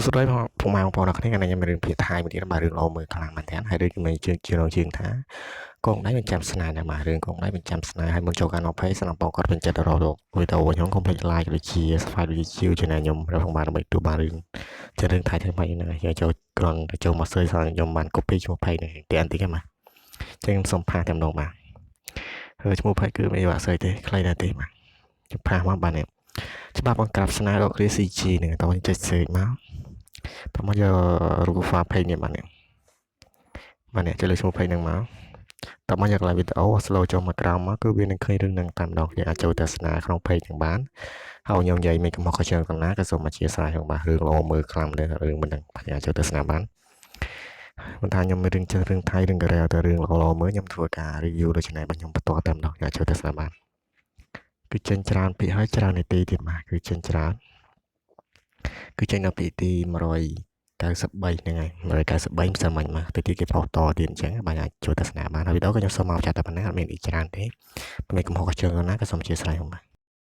សួស្តីពុកម៉ែបងប្អូនអរគ្នាថ្ងៃនេះខ្ញុំមានរឿងភាគថៃមួយទៀតបាទរឿងល្អមើលខ្លាំងមែនទែនហើយរឿងមានជើងជាងជើងថាកងដៃបញ្ចាំស្នេហ៍ណាបាទរឿងកងដៃបញ្ចាំស្នេហ៍ហើយមុនចូលការនៅ page សម្រាប់បងគាត់ពេញចិត្តរកវីដេអូខ្ញុំកុំភ្លេច like ដូចជា subscribe ដូចជា channel ខ្ញុំរកផងបាទដើម្បីទទួលបានរឿងជារឿងថៃថ្មីៗហ្នឹងហើយចូលគ្រាន់តែចូលមក search ខ្ញុំបាន copy ឈ្មោះ page នេះតែអន្តិចហ្នឹងបាទចឹងខ្ញុំសូម paste តែម្ដងបាទហើយឈ្មោះ page គឺមិនបាក់ search ទេខ្លីដែរទេបាទខ្ញុំ paste មកបាទនេះច្បាប់បង្ក្រាបស្នេហ៍ដកគ្រា CG ហ្នឹងតោះចុច search មកតោះមកយករូប profile page នេះបាទនេះបាទនេះចុចលើឈ្មោះ page ហ្នឹងមកតោះមកយកកន្លែងវីដេអូ slow ចុះមកក្រោមមកគឺវានឹងឃើញរឿងហ្នឹងតាមដងយើងអាចចូលទស្សនាក្នុង page ហ្នឹងបានហើយខ្ញុំនិយាយមានកំហុសខុសឆ្គងកណ្ណាក៏សូមអធ្យាស្រ័យផងបាទរឿងល្អមើលខ្លាំងមែនរឿងមិនដឹងបាទអាចចូលទស្សនាបានមិនថាខ្ញុំមានរឿងចិនរឿងថៃរឿងកូរ៉េតែរឿងល្អៗមើលខ្ញុំធ្វើការ review លើ channel របស់ខ្ញុំបន្តតែម្ដងអាចចូលទស្សនាបានគឺចេញច្រើនពីហើយច្រើននាទីទៀតបាទគឺចេញច្រើនគឺចេញដល់ពីទី193ហ្នឹងហើយ193ផ្សេងមិញមកទៅទីគេផុសតទៀតអញ្ចឹងបាទអាចចូលទស្សនាបានហើយវីដេអូក៏ខ្ញុំសូមមកចាត់តែប៉ុណ្ណាអត់មានអីច្រើនទេមានកំហុសខុសឆ្គងណាក៏សូមអធ្យាស្រ័យផងបាទ។